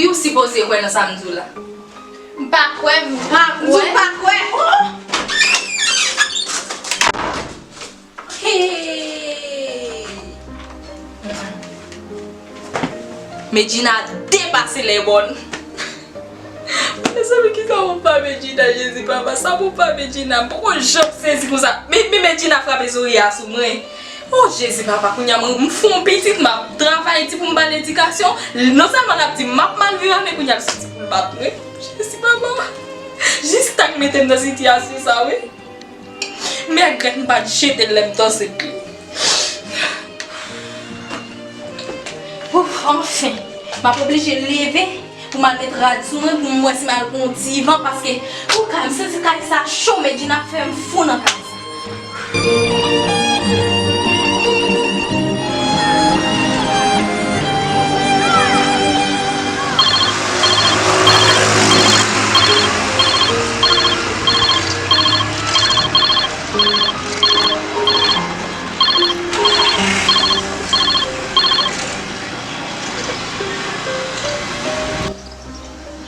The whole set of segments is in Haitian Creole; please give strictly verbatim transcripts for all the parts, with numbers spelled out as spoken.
Ou sipoze kwè nan sa m di w la. M pa kwè, m pa kwè. M di w pa kwè. Oh! Hey! Medjina depase lè bòn. Mezanmi, kisa pou m fè Medjina, Jezi papa? Sa pou m fè Medjina? M poko janm sezi konsa. Men, men Medjina frape zorèy a sou mwen. Oh, Jezi papa, kounye a mwen, m fè yon pitit, m ap travay di pou m ba l edikasyon. Non sèlman l ap di m ap mal viv avè l, kounye a l soti pou l bat mwen. Jezi papa. Jis sa k mete m nan sitiyasyon sa, wi. Mègret m pa t jete l lè m t ansent li. Ouf, anfen, m ap oblije leve pou m al met rad sou mwen pou m wè si m al pran yon divan paske, oh, kay, m santi kay sa cho, Medjina ap fè m fou nan kay sa.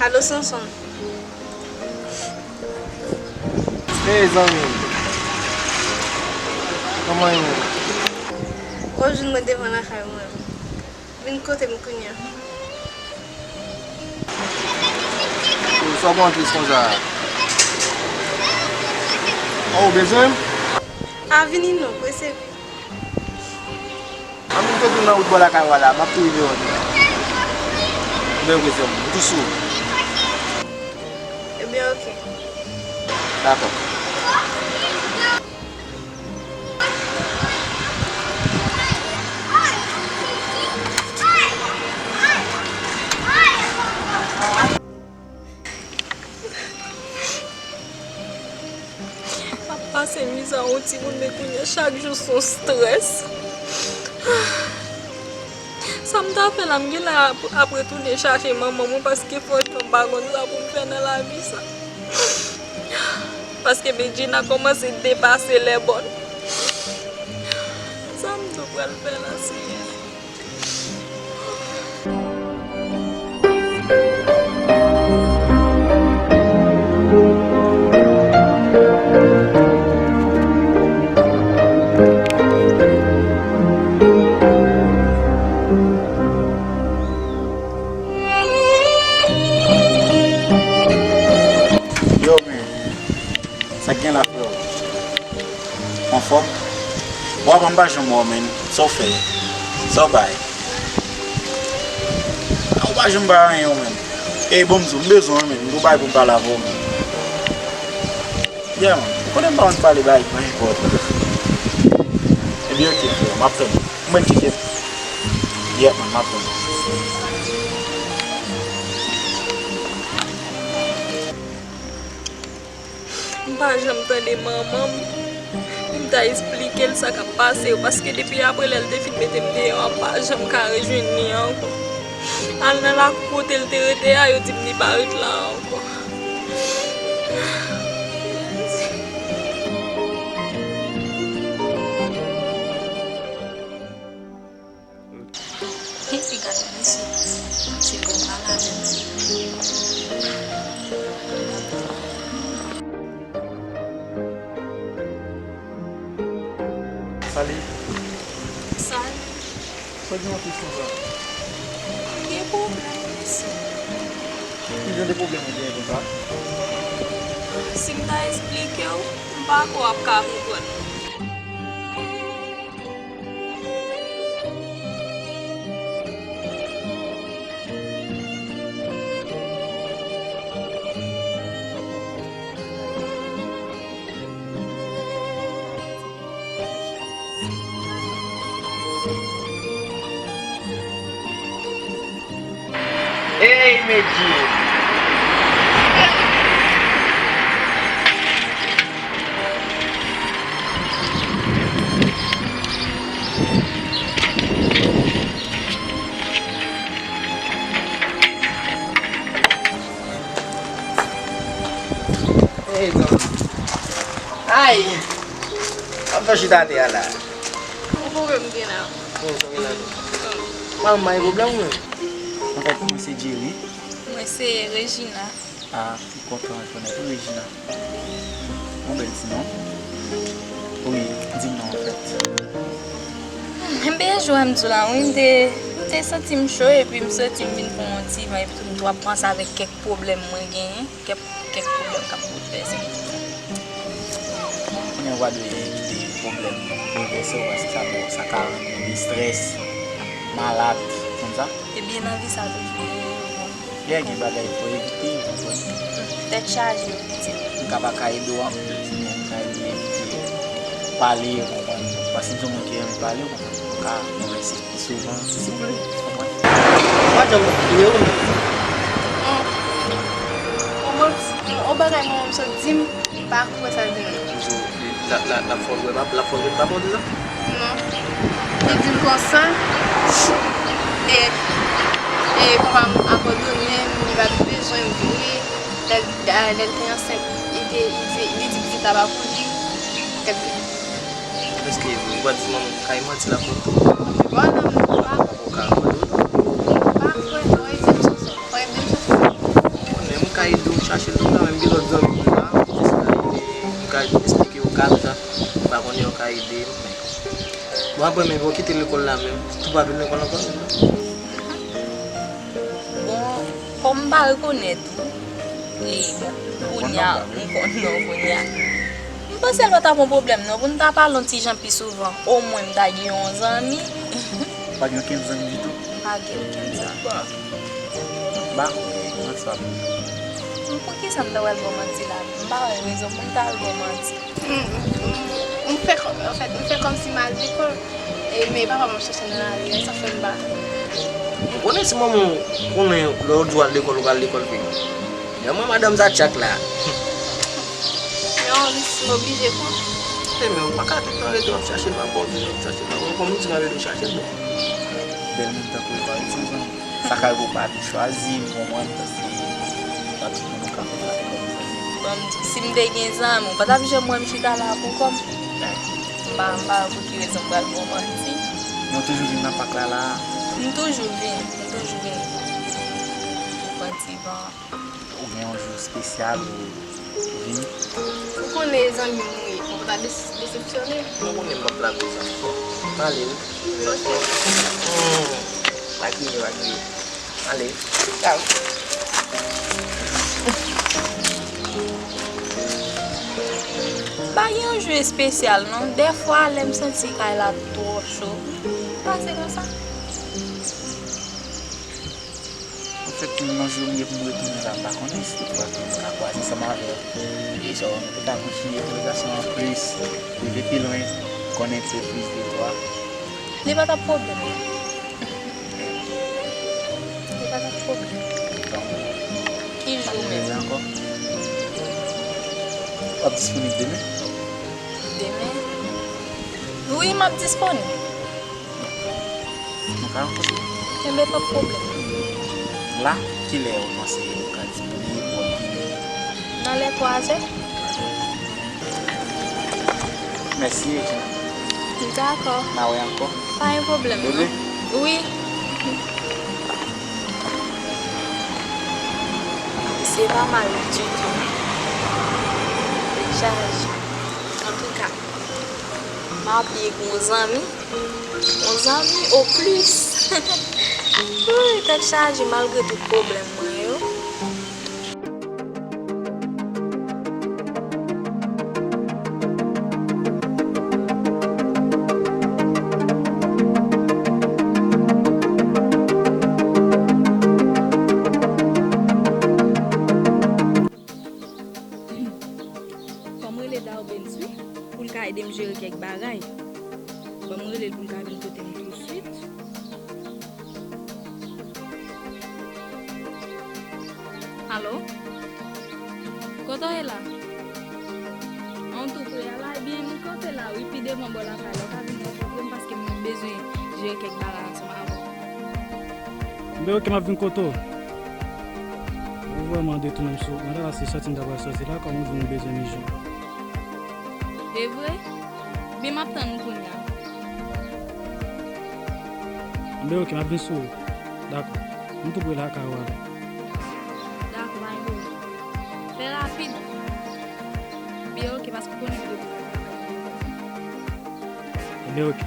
Alo, Sonson. Hey, zanmi m. Kòman w ye? Ou jwenn mwen devan lakay mwen. Vin kote m kounye a. Sa w pran plis konsa? Oh, ou bezwen m? A, vini non, prese vin. An, m te vin nan wout bò lakay ou a la, m ap tou rive wè w. Byen, prese m, m tou sou. Ebyen, oke. Dakò. M ap pase mizè yon timoun, men kounye a, chak jou se yon strès. Sa m ta fè la, m genlè ap, ap retounen chache manman mwen, paske franchman, m pa konn sa pou m fè nan lavi sa. Paske Medjina kòmanse depase lè bòn. Sa m tou pral fè la, Senyè? Yo, men, sa k gen la, freo? Anfòm? Wa, m pa janm wè w, men. Sa w fè? Sa w bay? Ou pa janm bay anyen, men. Ey, bon, m di w, m bezwen w, men. M gon bagay pou m pale avè w, men. Yeah, man. Ou konnen m pa konn pale bagay ki pa enpòtan. Ebyen, oke, freo, m ap tann ou. Ou mèt kite m. Yeah, man, m ap tann ou. M pa janm tande manman m pou m ta esplike l sa k ap pase yo, paske depi apre lè l te fin mete m deyò a, m pa janm ka rejwenn li ankò. Al nan lakou kote l te rete a, yo di m li pa ret la ankò. Epi gade mesye, se pou m pale avè l. Salut. Salut. Sa gen anpil konsa? M gen pwoblèm, mesye. Ki jan de pwoblèm ou genyen konsa? Si m ta esplike w, m pa kwè w ap ka konprann. Ey, Medjina! Ey, zanmi. Ay! W ap fè chita atè a la. Yon pwoblèm m gen la. Bon, sa w gen la tou? Manman, gen pwoblèm ou menm? Anfèt, mwen se Jerry. Se Regina. Ah, m kontan rekonèt ou, Regina. Yon bèl ti non. Wi, di m non, anfèt. M byen jwe m di w la, wi, m te, m te santi m cho, epi m santi m vin pran yon ti van, epi tou m tou ap panse avèk kèk pwoblèm mwen genyen, kèk, kèk pwoblèm k ap boulvèse m. Kounye a w pa dwe kite pwoblèm boulvèse w, paske sa, sa ka rann ou estrès, malad, konn sa. Ebyen, nan vi sa toujou gen yon bon. Lè gen bagay pou evite, ou konprann? Tèt chaje, wi, pitit. M ka pa ka ede w anpil, men m ka ede evite pale, ou konprann? Paske m se yon moun ki renmen pale, ou konprann? M ka konvèse pi souvan, si w vle, ou konprann? M pa janm bliye w, non. Bon, bon, bon, bagay mwen menm sot di m, m pa kwè sa l di m. Toujou, li, l ap, l ap, l ap fè w jwe, l ap, l ap fè w jwe, l ap fè w di sa? Non. Li di m konsa, e, e papa m abandone m, li pa t bezwen m vre. Lè l, lè l te ansent, li te, li di, li di pitit la pa pou li. Kèt. Èske ou pa di manman w kay manti la pou ou? Bon, non, m pa. Ou ka abandone? M pa kwè, fò ede m sou sa. Fò ede m sou sa. Konnen m ka ede w chache l tou, men m gen lòt zanmi m la, jis la, m ka esplike yo ka tou sa. M pa konnen yo ka ede m, men. Bon, apre, men, bon, kite lekòl la menm. Tou pa vin lekòl ankò menm, non. Bon, kòm m pa rekonèt ou, e, bon, kounye a, m konn non kounye a. M panse l pa t ap yon pwoblèm, non, pou n ta pale yon ti jan pi souvan. Omwen, m ta gen yon zanmi. Ou pa gen okenn zanmi ditou? M pa gen okenn zanmi. Ba, ba, manti w ap. Poukisa m ta pral ba w manti la? M pa wè rezon pou m ta al ba w manti. M, m, m fè kò-, anfèt, m fè kòmsi m al lekòl, e, men papa m ap chèche m nan lari a, sa fè m pa. Ou konnen si manman w konnen lè w di w al lekòl, ou pral lekòl vre. Men mwen, madanm sa tchak la. Men yon risk m oblije pran. E, men ou pa ka tout tan rete w ap chache l, papa w toujou ap chache l, papa w. Kòm m di m ap ede w chache l, bon. Bèl moun tankou w pa itil, zanmi. Sa ka rive w pa vin chwazi m, ou konprann, paske pa tout moun ou ka fè sa, se kòm sa. Bon, si m te gen zanmi, ou pa t ap janm wè m chita la pou kò m. M pa, m pa wè pou ki rezon m pral ba w manti. Men w toujou vin nan pak la, la a? M toujou vin, m toujou vin. Pran ti van. Ou gen yon jou espesyal ou vini? Ou konnen zanmi m ou ye, ou pa ta des-, desepsyone. Mwen konnen m p ap la konsa. M ale wi. Hmm. Pa kriye, pa kriye. Ale. Ciao. Pa gen yon jou espesyal non. Dèfwa, lè m santi kay la twò cho, m pase konsa. Anfèt, yon jou m gen pou m retounen la, m pa konnen si toutfwa ke m ka kwaze ansanm avè w. E sa w te ka kontinye konvèsasyon an plis, rive pi lwen, konnen plis de twa. Li pa t ap pwoblèm, non. Li pa t ap pwoblèm. Ki jou menm? Demen ankò? W ap disponib demen? Demen? Wi, m ap disponib. Nou ka rankontre? Enben, pa pwoblèm. La, kilè ou panse ou ka disponib pou w vini? Nan lè twa zè. Mèsi, Regina. Dakò. N a wè ankò. Pa gen pwoblèm, non. Bebe? Wi. Se pa mal ditou. Li chaje. Antouka, m apiye pou yon zanmi. Yon zanmi o plis. Wouyy, tèt chaje malgre tout pwoblèm mwen yo. Fò m rele Darbens wi, pou l ka ede m jere kèk bagay. Ban m rele l pou l ka vin kote m tousuit. Alo? Kote w ye la? An tou pre a la, ebyen, m kanpe la wi, pi devan bò lakay la, ou ka vin rankontre m paske m bezwen jere kèk bagay ansanm avè w. Enben, oke, m ap vin kote w. Ou vrèman detounen m sou, mwen ta pase sòti m ta pral sòti la, kòm ou di m ou bezwen m ijan. E vre? Byen, m ap tann ou kounye a. Enben, oke, m ap vin sou ou. Dakò. M tou pre lakay ou alò. Rapid. Byen, oke, paske w konnen m gen pwoblèm. Ebyen, oke.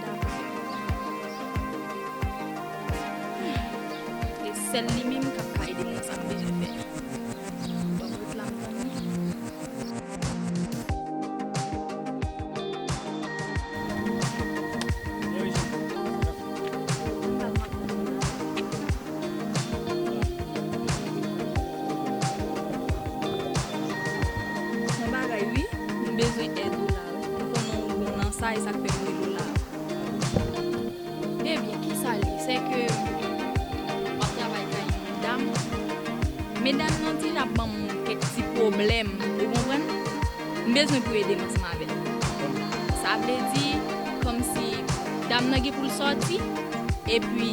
Dakò. E sèl li menm k ap ka ede m nan sa m bezwen fè. Bon, m ret la, m tann li. Yon bagay, wi, m bezwen èd ou la, wi. M konnen w bon nan sa, e sa k fè m rele w la. Ebyen, kisa l ye? Sèke m ap travay kay yon medam. Medam nan deja ap ban m kèk ti pwoblèm, ou konprann? M bezwen pou ede m ansanm avè l. Sa vle di, kòmsi dam nan gen pou l sòti, epi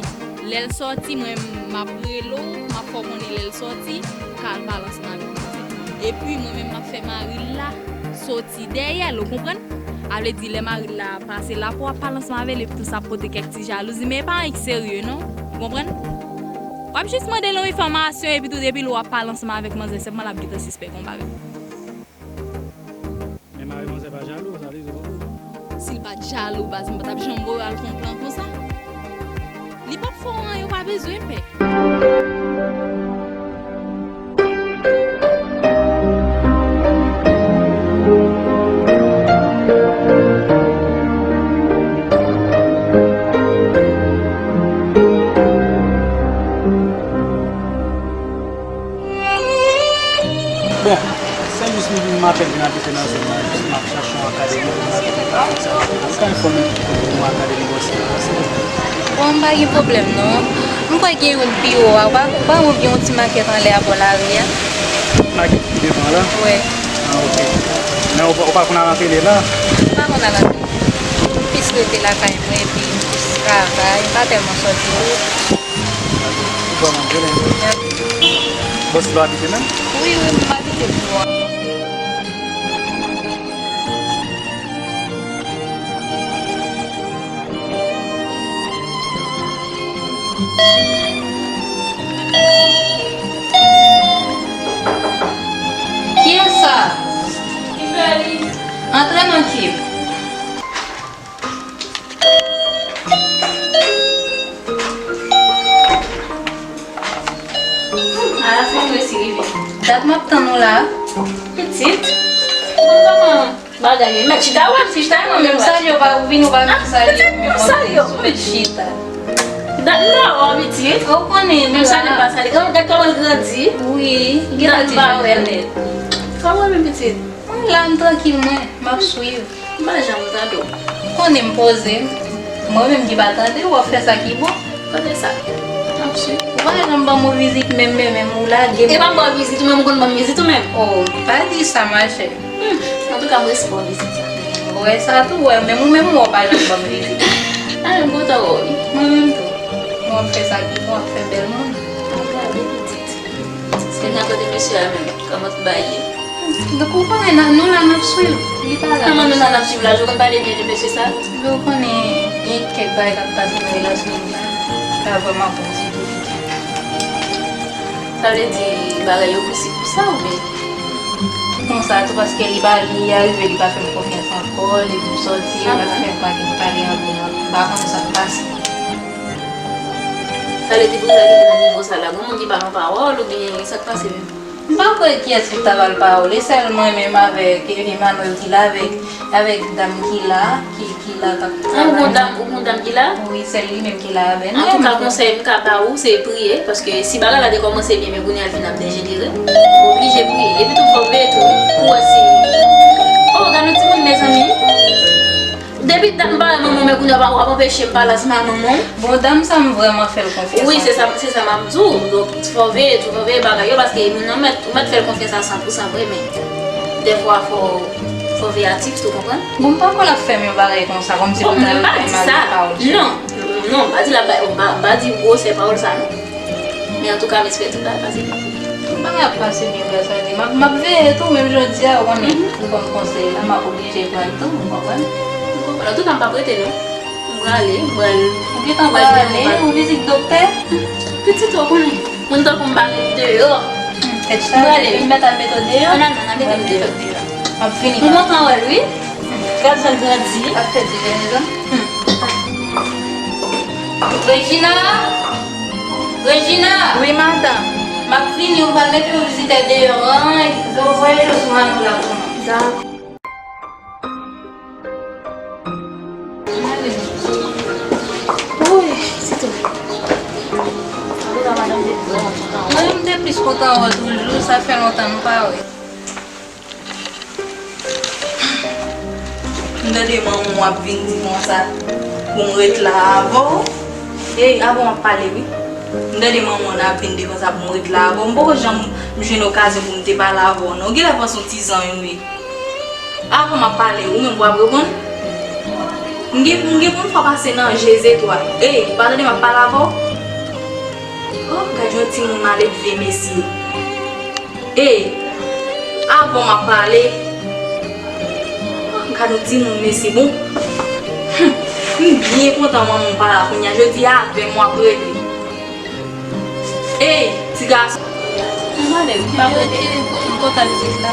lè l sòti, mwen, m ap rele w, m ap fè w konnen lè l sòti, pou w ka al pale ansanm avèk li. Epi mwen menm, m ap fè mari l la sòti dèyè l, ou konprann? A vle di, lè mari l la pase la, pou w ap pale ansanm avè l, epi tou sa ap pote kèk ti jalouzi, men e pa anyen ki serye, non. Ou konprann? W ap jis mande l yon enfòmasyon, epi tou, depi lè w ap pale ansanm avèk manzè, sèlman l ap gentan sispèk yon bagay. Men mari manzè pa jalou, sa vle di w konprann. Si l pa t jalou, baz, m pa t ap janm voye w al fè yon plan konsa. Li p ap fè w anyen, ou pa bezwen pè. Bon, se jis m, m apèn vin abite nan zòn nan, jis m ap chache yon akademi pou m abite, pa fè sa. Ou ka enfòme m ki kote gen yon akademi bò sila a, silvouplè? Bon, m pa gen pwoblèm non. M kwè gen youn pi wo a. Ou pa, ou pa wè gen yon ti makèt anlè a bò lari a? Makèt ki devan la? Wi. Ah, ok. Men ou, ou pa konn al antre la? M pa konn al antre. M plis rete lakay mwen, epi m plis travay, m pa tèlman sòti tou. Ou vrèman byen. Bò sila w abite menm? Wi, wi, m abite pi lwen. Kiyès sa? Kimberly. Antre nan kib. Alafen m resi rive. Dat m ap tann ou la. Pitit, bon, kòman bagay yo? Mèt chita, w ap chita, non, men m salye w, pa ou vini, ou pa vin salye m, men m salye w, mèt chita. Dat m pa wè w, pitit. Ou konnen, men m salye m pa salye. Gad, gad kòman l grandi. Wi, dat m pa wè l nèt. Kòman w ye menm, pitit? Mwen la, m trankil, mwen, m ap swiv. M pa janm tande w. Ou konnen m poze m. Mwen menm ki pa tande w, w ap fè sa ki bon. Kote sa? M ap swiv. Ou pa janm ban m yon vizit menm, menm, menm ou lage m. E pa m ban w vizit ou menm, ou konn ban m vizit ou menm? Oh, pa di sa, machè. Hmm. Antouka, m resi ba w vizit sa. Ou wè sa tou, wè, menm ou menm, ou pa janm ban m vizit. Ah, m kontan wè w, wi. Mwen menm tou. Mwen ap fè sa ki bon, ap fè bèl moun. Mwen gade pitit. Kounye a kote mesye a menm, kòman bay ye? Donk, ou konnen, nan, nou la n ap swiv. Li pa la. Kòman nou la n ap swiv la? Ou konn pale byen de mesye sa? Men ou konnen, gen kèk bagay k ap pase nan relasyon nou la. Pa vrèman bon ditou, ditou. Sa vle di, bagay yo posib pou sa, oubyen? Konsa tou, paske li pa, li arive, li pa fè m konfyans ankò, depi m sòti, l ap fè m pa gen pale anpil, m pa konn sa k pase. Sa vle di pou sa rive nan nivo sa la, gen moun ki ba l yon pawòl oubyen sa k pase menm? M pa kwè kiyès ki ta ba l pawòl, e sèl mwen menm avèk Emmanuel ki la, avèk, avèk dam ki la, ki, ki la k ap travay. Ou gon dam, ou gon dam ki la? Wi, sèl li menm ki la avè n. Antouka, konsèy m ka ba ou, se priye, paske si bagay la te kòmanse byen, men kounye a l fin ap dejenere, ou oblije priye. Epi tou, fò w veye tou, pou wè si, oh, gad yon timoun, mezanmi. Depi dat m pa wè manman w, men kounye a w ap anpeche m pale ansanm ak manman w. Bon, dam sa m vrèman fè l konfyans. Wi, se sa, se sa m ap di w. Donk, fò w veye tou, fò w veye bagay yo, paske moun nan mèt, ou mèt fè l konfyans a san pou san vre, men dèfwa fò, fò w veyatif tou, konprann? Bon, m pa kwè l ap fè m yon bagay konsa, kòmsi pou m ta al fè mal pawòl sou li. Non, non, m pa di l ap bay, m pa, m pa di gwosè pawòl sa, non. Men antouka, m espere tout bagay pase byen. Tout bagay ap pase byen, gras a Dye. M ap, m ap veye tou, menm jodi a, ou konnen, pou kòm konsèy la, m ap oblije pran l tou, ou konprann? M konprann. Antouka, m p ap rete, non. M prale, m pral. Ou gentan prale, ou vizit doktè? Pitit, ou konnen, moun tankou m pa ret deyò. Fèt chaje. Prale, wi. M mèt al mete w deyò. An al, non, n ap mete m deyò. M ap vini. M kontan wè l, wi. Gad jan l grandi. Ap fè ti jenn jan. Regina! Regina! Wi, madanm. M ap vini, m pral mete yon vizitè deyò an, epi w voye Josuan nou la pou nou. Dakò. Woy, Tito. Mwen menm m te plis kontan wè w toujou, sa fè lontan m pa wè. M tande manman w ap vin di konsa pou m ret la avè w. Ey, avan w ap pale, wi. M tande manman w ap vin di konsa pou m ret la avè w. M poko janm m jwenn okazyon pou m te pale avè w, non. Ou genlè panse yon ti zanmi w ye. Avan m ap pale, ou menm w ap reponn? M gen, m gen pou m fè w pase nan je zetwal. Ey, ou pa tande m ap pale avè w? Oh, gad yon timoun maledve, mesye. Ey, avan m ap pale. Oh, gad yon timoun, mesye, bon. Hum, m byen kontan manman w pa la kounye a. Jodi a avè m w ap rete. Ey, ti gason. M kontan vizit la.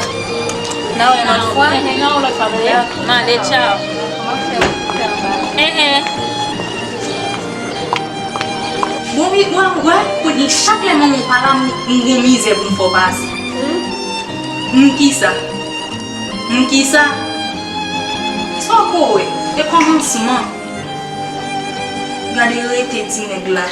N a wè yon lòt fwa. N a wè yon lòt fwa, bebe. M ale, tchaw. Enhen. Bon, wi, wè, wè, kounye chak lè manman w pa la, m, m gon mizè pou m fè w pase. M kisa? M kisa? Sa w ko wè? E kòmansman. Gade rete ti nèg la.